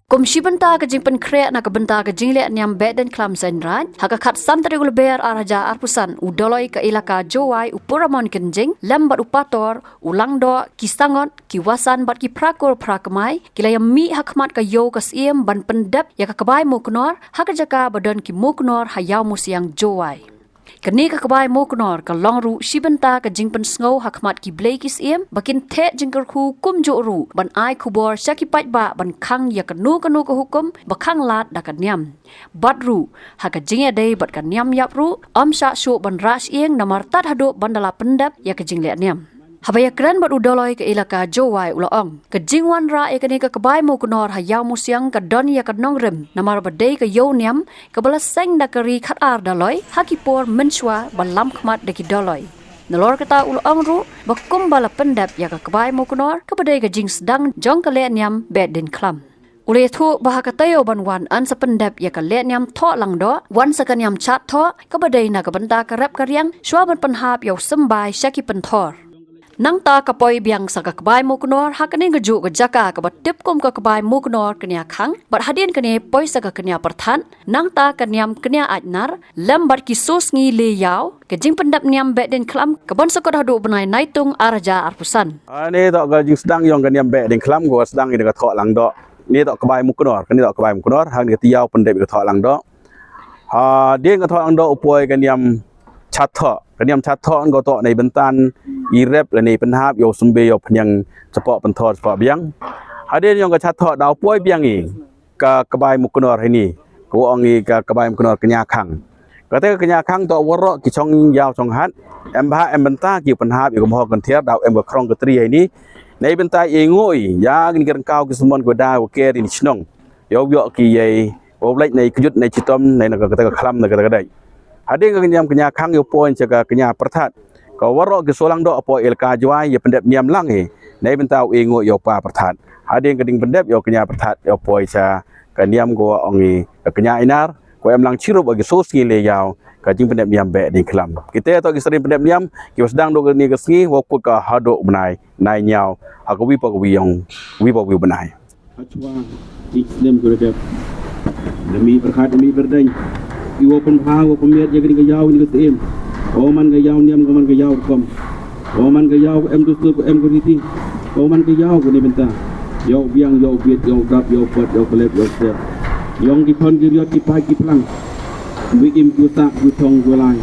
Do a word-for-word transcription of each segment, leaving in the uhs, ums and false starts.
Kum shi bynta ka jingpynkhreh na ka bynta ka jingleh niam Behdeiñkhlam Seiñraij, ha ka khatsan tarik u Lber ar hajar arphew san, u Dolloi ka Elaka Jowai u Puramon Kynjing lem bad u Pator, u Langdoh, ki Sangot, ki Wasan bad ki Phrakur Phrakmai ki la ïamih ha khmat ka Ïew ka Syiem ban pyndep ïa ka Kbai Mawknor ha ka jaka ba don ki Mawknor ha Ïawmusiang Jowai. Kane ka Kbai Mawknor ka long ruh shi bynta ka jingpynsngew ha khmat ki blei ki syiem ba kin theh jingkyrkhu kumjuh ruh ban ai khubor sha ki paidbah ban khang ïa kano kano ka hukum ba khang lad da ka niam. Bad ruh ha ka jingïadei bad ka niam ïap ruh, ym shah shuh ban rah shyieng namar tad haduh ban da la pyndep ïa ka jingleh niam. Haba ïakren bad u Dolloi ka Elaka Jowai u la ong, ka jingwanrah ïa kane ka Kbai Mawknor ha Ïawmusiang ka don ïa ka nongrim namar ba dei ka ïew niam kaba la seng da ka ri khatar Dolloi ha ki por mynshuwa ba lam khmat da ki Dolloi. Nalor kata u la ong ruh ba kumba la pyndep ïa ka Kbai Mawknor kaba dei ka jingsdang jong ka leh niam Behdeiñkhlam. U la ïathuh ba ha ka taïew ban wan yn sa pyndep ïa ka leh niam Thoh Langdoh, wan sa ka niam Chat Thoh, kaba dei na ka bynta ka rep ka riang shuwa ban pynhap ïa u symbai sha ki pynthor. Nangta ka poi biang sa ka Kbai Mawknor ha kane kajuh ka jaka kaba tip kum ka Kbai Mawknor Kñia Khang, bad hadien kane poi sa ka Kñia Pyrthat, nangta ka niam Kñia Aitnar lem bad ki Sohsngi Leiaw. Ka jingpyndep niam Behdeiñkhlam ka ban sa kut haduh u bnai Naitung ar hajar arphew san. Ah, ne toh ka jingsdang ïong ka niam Behdeiñkhlam, ka sdang ïa ka Thoh Langdoh. Ne toh Kbai Mawknor, kane toh Kbai Mawknor, hangne ka tïaw pyndep ïa ka Thoh Langdoh. Hadien ka Thoh Langdoh u poi ka niam Chat Thoh. Ka niam Chat Thoh ka toh na i bynta i rep lane i pynhap ïa u symbai ïa u phniang chapoh pynthor chapoh biang. Hadien ïong ka Chat Thoh da u poi biang i ka Kbai Mawknor hini, ka wa ong i ka Kbai Mawknor Kñia Khang. Kata ka Kñia Khang toh waroh ki chong ïaw chong hat, em bha em bynta ki pynhap ïa ka moh ka thiar da u em ka khrong ka tri hini. Na i bynta i ngoi ïa kini ki ryngkaw ki symon ki wa da wa ker ini chnong. Ïa u ïoh ki ïa u leit na i kjut na i chitom na i na kata ka khlam na kata ka dei. Hadien ka niam Kñia Khang ïa u poi sha ka Kñia Pyrthat. Ka waroh ki Soh Langdoh hapoh Elaka Jowai ïa pyndep niam lang hi. Na i bynta u i ngoi ïa u pa Pyrthat. Hadien ka jingpyndep ïa u Kñia Pyrthat ïa u poi sha ka niam ka wa ong i ka Kñia Aitnar. Ka em lang chirup ïa ki Sohsngi Leiaw. Ka jingpyndep niam Behdeiñkhlam. Kita toh ki syriem pyndep niam ki wa sdang duh kane ka sngi wa kut ka haduh u bnai Naiñiaw. Ha ka wi pa ka wi ïong wi pa wi u bnai. Hachwa, i snem jure dep. Da mih pyrkhat, da mih pyrdeiñ. I wa pynbha, wa pynmiat ïa kane ka ïaw, kane ka syiem. O man ka ïaw niam, o man ka ïaw rukom. O man ka ïaw em dustur, em ka riti. O man ka ïaw kane bynta. Ïaw biang, ïaw biet, ïaw dap, ïaw pat, ïaw kylep, ïaw ser. Ïong ki khon ki riot, ki paid ki phlang. Wi im ki sah, wi thong, wi lai.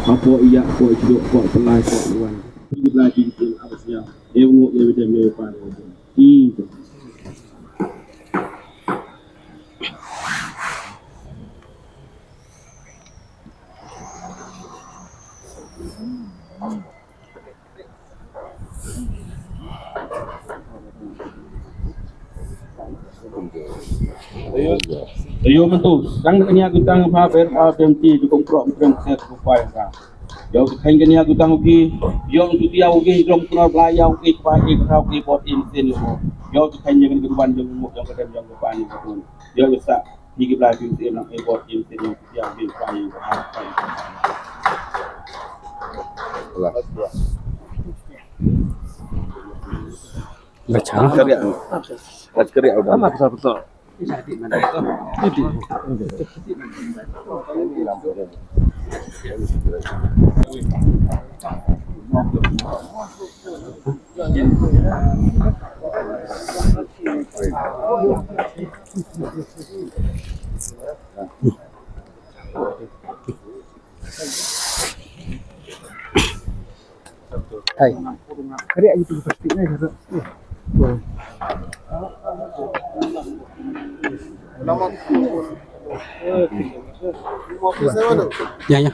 Hapoh ïa, hapoh ïa, hapoh pynlai, hapoh wan. Ki lai ki syiem, hapoh ïa. Ïa u ngu, ïa u dem, ïa u pan, ïa u dem. Ih. Ayo, ayo, mentu. Tang kenia kita ngapa ber, ah, pemti, dukung krok, krok, krok, krok, krok. Ïa u tkhaiñ kane ïa u tang u ki, ïong tu tia u ki, jong Mawknor Blai ïa u ki, kpa ki, kra u ki, bot im sin ïa u. Ïa u tkhaiñ ïa kane ka duwan jong u, jong ka dem jong ka pan ïa ka tun. Ïa u sa, ni ki Blai ki im nang, eh, bot im sin ïa u, tia u ki, kpa ïa u, kpa ïa u. Baca. Keriak. Baca keriak udah. Apa betul-betul? Hai. Keriak gitu pasti, eh, gitu. Ya, ya.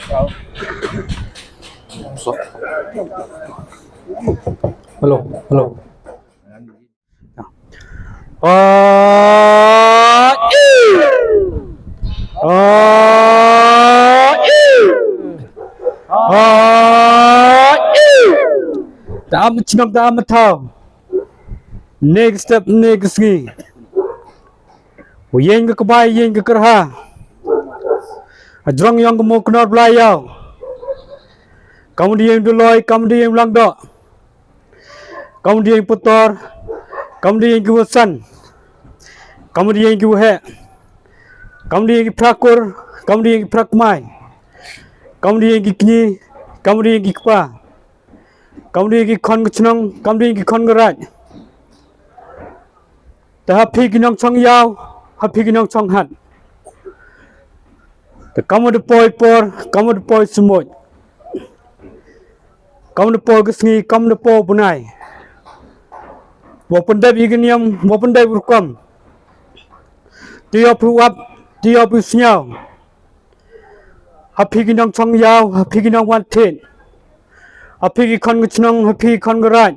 Hello, hello. Ah, ih. Ah, ih. Ah, ih. Ta am chnong, ta am thaw. Next step, next sngi. U ïeng ka kbai, ïeng ka kyrha. Hajrong ïong ka Mawknor Blai ïaw. Kam dei ïeng Doloi, kam dei ïeng Langdoh. Kam dei ïeng Pator, kam dei ïeng ki Wasan. kam dei ïa ki waheh, kam dei ïa ki phra kur, kam dei ïa ki phra kmai, kam dei ïa ki kñi, kam dei ïa ki kpa, kam dei ïa ki khon ka chnong, kam dei ïa ki khon ka raid. Te ha phi ki nongchong ïaw, ha phi ki nongchong hat, te kam da poi por, kam da poi sumut, kam da poi ka sngi, kam da poi bnai, wa pyndep ïa ka niam, wa pyndep ïa ka rukom. Te ïoh phi u ap, te ïoh phi u sñiaw, ha phi ki nongchong ïaw, ha phi ki nongwan thied, ha phi ki khon ka chnong, ha phi ki khon ka raid.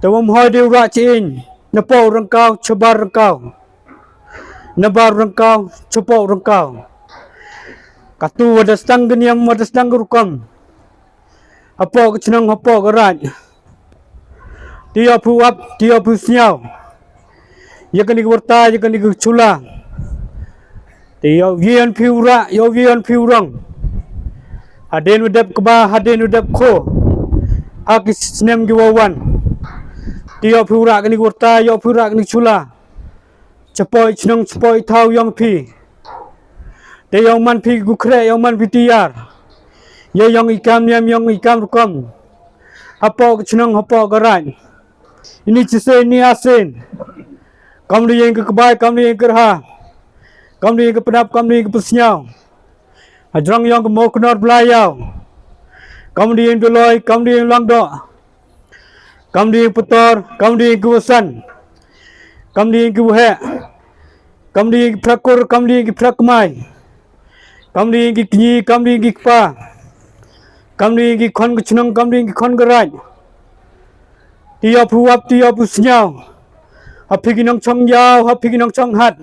Te wam hoi dei u rah cha ïing, na poh u ryngkaw, cha bar ryngkaw, na bar ryngkaw, cha poh u ryngkaw. Katu wa da sdang ka niam, wa da sdang ka rukom, ha poh ka chnong, ha poh ka raid. Te ïoh phi u ap, te ïoh phi u sñiaw, ïa kani ka wyrta, ïa kani ka chula. Te ïoh ïen phi u rah, ïoh ïen phi u rong, hadien wa dep kba, hadien wa dep kho, ha ki snem ki wa wan. Te ïoh phi u rah kani ka wyrta, ïoh phi u rah kani ka chula, cha poh i chnong, cha poh i thaw yong phi. Te ïoh man phi ki khreh, ïoh man phi tiar, ïa yong i kam niam, yong i kam rukom, ha poh ka chnong, ha poh ka raid. Ini chisien, ini asien, kam dei ïa ka kbai, kam dei ïa ka rha, kam dei ïa ka pynap, kam dei ïa ka pynsñiaw, hajrong yong ka Mawknor Blai Ïaw, kam dei ïa ka Doloi, kam dei ïa ka Langdoh, kam dei ïa ka Pator, kam dei ïa ka Wasan, kam dei ïa ka Waheh, kam dei ïa ka phra kur, kam dei ïa ka phra kmai, kam dei ïa ka kñi, kam dei ïa ka kpa, kam dei ïa ka khon ka chnong, kam dei ïa ka khon ka raid. Te ïoh phi u ap, te ïoh phi u sñiaw, ha phi ki nongchong ïaw, ha phi ki nongchong hat,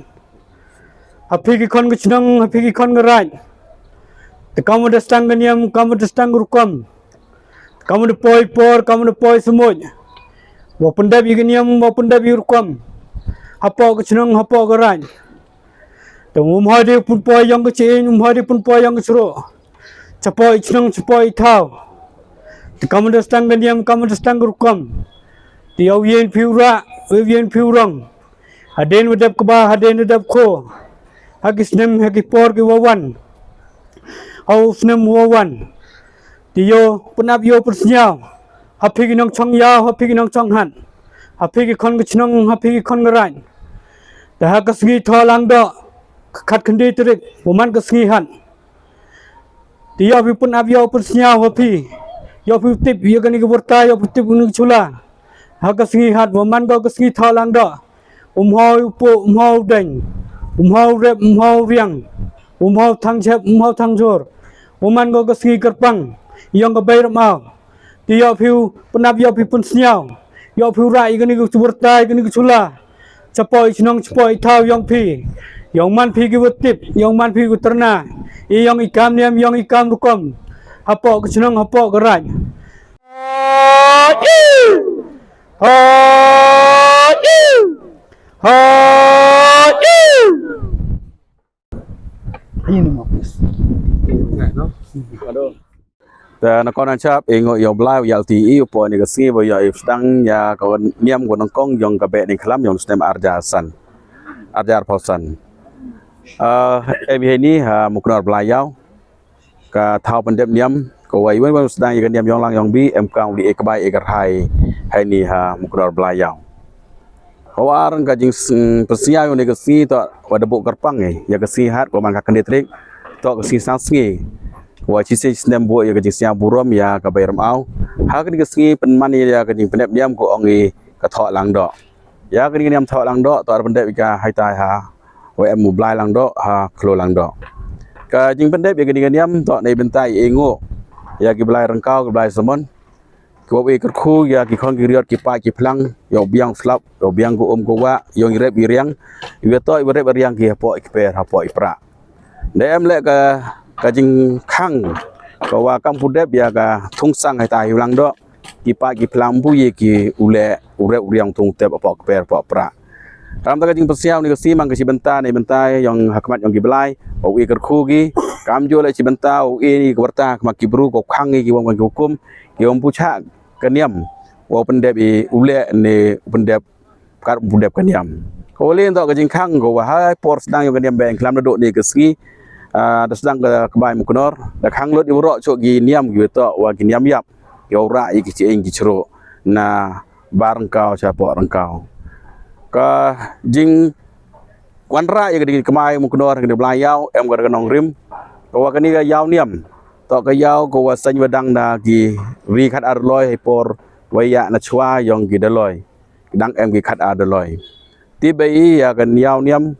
ha phi ki khon ka chnong, ha phi ki khon ka raid. Te kam wa da sdang ka niam, kam wa da sdang ka rukom, kam wa da poi por, kam wa da poi sumut, wa pyndep ïa ka niam, wa pyndep ïa ka rukom, ha poh ka chnong, ha poh ka raid. Te um hoi dei pynpoi yong ka ching, um hoi dei pynpoi yong ka chruh, cha poh i chnong, cha poh i thaw. Te kam wa da sdang ka niam, kam wa da sdang ka rukom, te ïoh ïen phi u rah, ïoh ïen phi u rong, hadien wa dep kba, hadien wa dep kho, ha ki snem, ha ki por ki wa wan, ha u snem wa wan. Te ïoh pynap, ïoh pynsñiaw, ha phi ki nongchong ïaw, ha phi ki nongchong hat, ha phi ki khon ka chnong, ha phi ki khon ka raid. Te ha ka sngi Thoh Langdoh, ka khatkhynde tarik, wa man ka sngi hat. Te ïoh phi pynap, ïoh pynsñiaw ha phi, ïoh phi tip ïa kani ka wyrta, ïoh phi tip ïa kani ka chula. Ha ka sngi hat, wa man ka, ka sngi Thoh Langdoh, um hoi u puh, um hoi u deng, um hoi u rep, um hoi u riang, um hoi u thang jhep, um hoi u thang jhur, wa man ka, ka sngi kyrpang yong ka Bei Rymaw. Te ïoh phi u pynap, ïoh phi pynsñiaw, ïoh phi u rah ïa kani ka wyrta, ïa kani ka chula, cha poh i chnong, cha poh i thaw yong phi. Ïoh man phi ki wa tip, ïoh man phi ki wa tyrna, ïa yong i kam niam, yong i kam rukom, ha poh ka chnong, ha poh ka raid. Te na kawei na shap, i nguh ïa u Blai, u ïa lti i u poi ne ka sngi ba ïa i sdang ïa ka niam ka nyngkong yong ka Beh Ningkhlam yong u snem arhajar san, arhajar arphew san. Ah, em hi ni ha Mawknor Blai Ïaw, ka thaw pyndep niam, ka wei wen wen sdang ïa ka niam yong lang yong bi, em kam u dei e kbai e ka rhai, ha ni ha Mawknor Blai Ïaw. Ka war ka jing s-, mm, pynsñiaw ïa ka sngi to, wa da buh kyrpang eh, ïa ka sngi hat, ka man ka khyndai tarik, to ka sngi sang sngi. Wa chi snem buh ïa ka jingsñiaw burom ïa ka Bei Rymaw. Ha kani ka sngi pynman ïa ka jingpyndep niam ka ong i ka Thoh Langdoh. Ïa kani ka niam Thoh Langdoh, to ar pyndep ïa ka haitai ha, wa em u Blai Langdoh, ha Khloo Langdoh. Ka jingpyndep ïa kani ka niam, to na i bynta i nguh ïa ki blai ryngkaw, ki blai samon. Ki wa u i kyrkhu ïa ki khon ki riot ki paid ki phlang, ïa u biang slap, ïa u biang ka um ka wah, ïa u rep i riang, ïa u to i rep i riang ki hapoh i kper, hapoh i prah. Da em leh ka, ka jingkhang, ka wa kam pyndep ïa ka thung sang haitai hi u Langdoh, ki paid ki phlang bu ïa ki u leh, u rep u riang thung tep hapoh kper, hapoh prah. Ram ta ka jingpynsiaw ni ka sngi man ka shi bynta, ni bynta yong ha khmat yong ki blai, u i kyrkhu ki, kam ju leh shi bynta, u i ni ka wyrta, khmat ki bru, ko khang ki wang ki hukum, ki wang puchak, ka niam, wa pyndep i u leh ni u pyndep kat u dep ka niam. Ka wa leh to ka jingkhang ka wa ha por sdang ïong ka niam beiñ klam da doh ne ka sngi. Ah, da sdang ka kbai muknor da khang lut i waroh chok ki niam ki wa to wa ki niam ïap. Ïa u rah ïa ki ching ki chro na bar rengkaw cha poh rengkaw. Ka jing wan rah ïa ka ding kmai muknor ka ding bla ïaw em ka nongrim. Ka wa kani ka ïaw niam to ka ïaw ka wa seng wa dang na ki ri khat ar loi hai por wa ïa na chwa ïong ki daloi. Dang em ki khat ar daloi. Ti bei ïa ka ïaw niam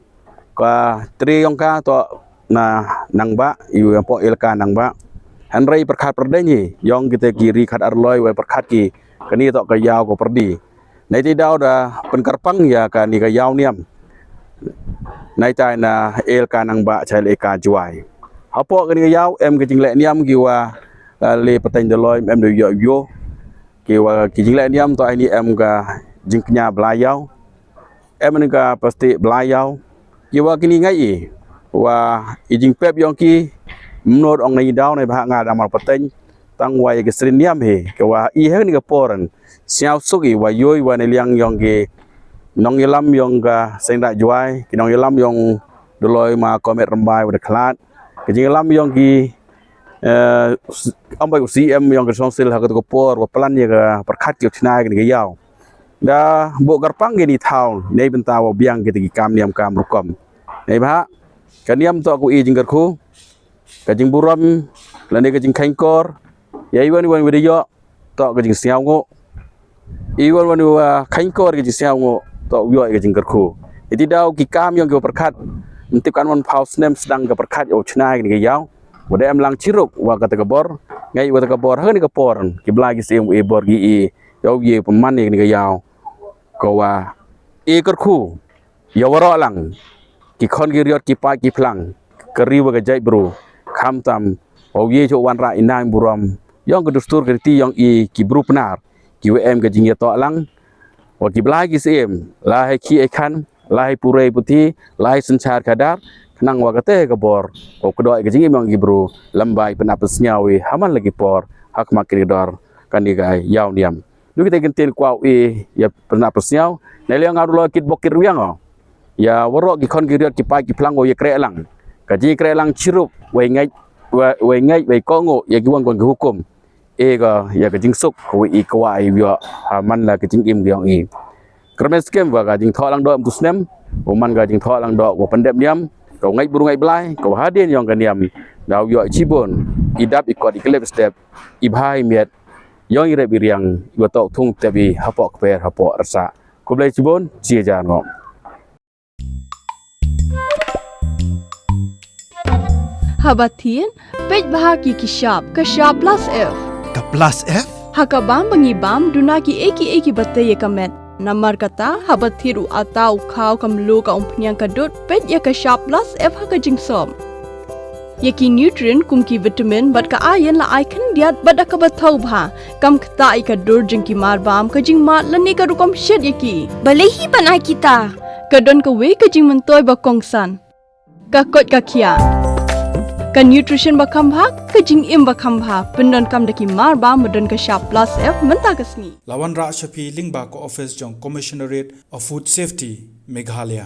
ka tri ïong ka to na nang ba ïa po il ka nang ba. Hynrei pyrkhat pyrden hi ïong kita ki ri khat ar loi wa pyrkhat ki kani to ka ïaw ko pyrdi. Nai ti daw da pynkyrpang ïa kani ka ïaw niam. Nai tai na il ka nang ba chai le ka juai. Hapo kani ka ïaw em ka jingleh niam ki wa le pateng daloi em do yo yo. Ki wa ki jingleh niam to ai ni em ka jingkñia bla ïaw. Em ni ka pasti bla ïaw. Ki wa kini ngai i wa i jingpep ïong ki mnod ong nai daw nai bha nga dang mar pateng. Tang wa i ki srin niam hi ki wa i heng ni ka poran. Siaw suk i wa yoi wa ni liang ïong ki nong ilam ïong ka seng da juai ki nong ilam ïong doloi ma komet rembai wa da khlad. Ki jingilam ïong ki eh, s- ambai u C M ïong ka song sil ha ka tu ka por wa plan ïa ka pyrkhat ki u chnai ki ka ïaw. Da bu kyrpang ki ni thaw nei bynta wa biang ki ti ki kam niam kam rukom. Nei bha ka niam to ku i jingkyrkhu ka jingburom lane ka jingkhangkor ïa iwan iwan wa da ïoh to ka jingsngaw ngo. Iwan wan wa khangkor ka jingsngaw ngo to u ïoh ka jingkyrkhu. Iti daw ki kam ïong ki wa pyrkhat. Mtip kan wan phaw snem sdang ka pyrkhat ïa u chnai ka ni ka ïaw. Wa da em lang chirup wa ka ta ka bor ngai wa ta ka bor ha ni ka por ki bla ki sim i bor ki i ïa u ye pynman ni ka ïaw. Ka wa i kyrkhu ïa waroh lang ki khon ki riot ki paid ki phlang ka ri wa ka jaitbru. Khamtam wa u ye cho wan rah i nang burom ïong ka dustur ka riti ïong i ki bru pnar ki wa em ka jingïatoh lang wa ki bla ki sim la hai ki ai khan la hai purei puthi la hai synchar khadar khnang wa ka te ka bor wa ka doi ka jingim ïong ki bru lamba i pynap pynsiaw i haman la ki por ha khmat ki dor kani ka ïaw niam. Du kita ki ntien kwau i ïa pynap pynsiaw na liang nga du lo kit bok kit riang o. Ïa waroh ki khon ki riot ki paid ki phlang wa ïa kreh lang ka jingkreh lang chirup wei ngait wei ngait wei kongo ïa ki wang kong ki hukum. E ka ïa ka jingsuk ka wei i ka wa i ïoh ha man la ka jingim ka ïong i. Kyrmen skem wa ka jingthoh lang doh em tu snem wa man ka jingthoh lang doh wa pyndep niam ka wa ngait bru ngait blai ka wa hadien ïong ka niam. Daw ïoh i chibun i dap i kot i klep step i bha i miat ïong i rep i riang i wa tok thung tep i hapoh kper hapoh rsa. Khublei chibun chi jan ngo. Haba thin peit bha ki ki shap ka shap plus F. Ka plus F? Ha ka bam ba ngi bam duna ki eki eki ba te ïa ka met. Namar kata haba thir u ata u khaw ka mlu ka umphniang ka dud peit ïa ka shap plus F ha ka jingsop. Ïa ki nutrient kum ki vitamin bad ka iron la ai khyndiat bad da kaba thaw bha. Kam kata i ka dur jong ki mar bam ka jingmad lane ka rukom shet ïa ki. Balei hi ban ai kita? Ka don ka wei ka jingmyntoi ba kongsan. Ka koit ka khia. Ka nutrition ba kham bha, ka jingim ba kham bha. Pyndon kam da ki mar bam ba don ka shap plus F mynta ka sngi. Lawan rah shapi lingba ka office jong Commissionerate of Food Safety, Meghalaya.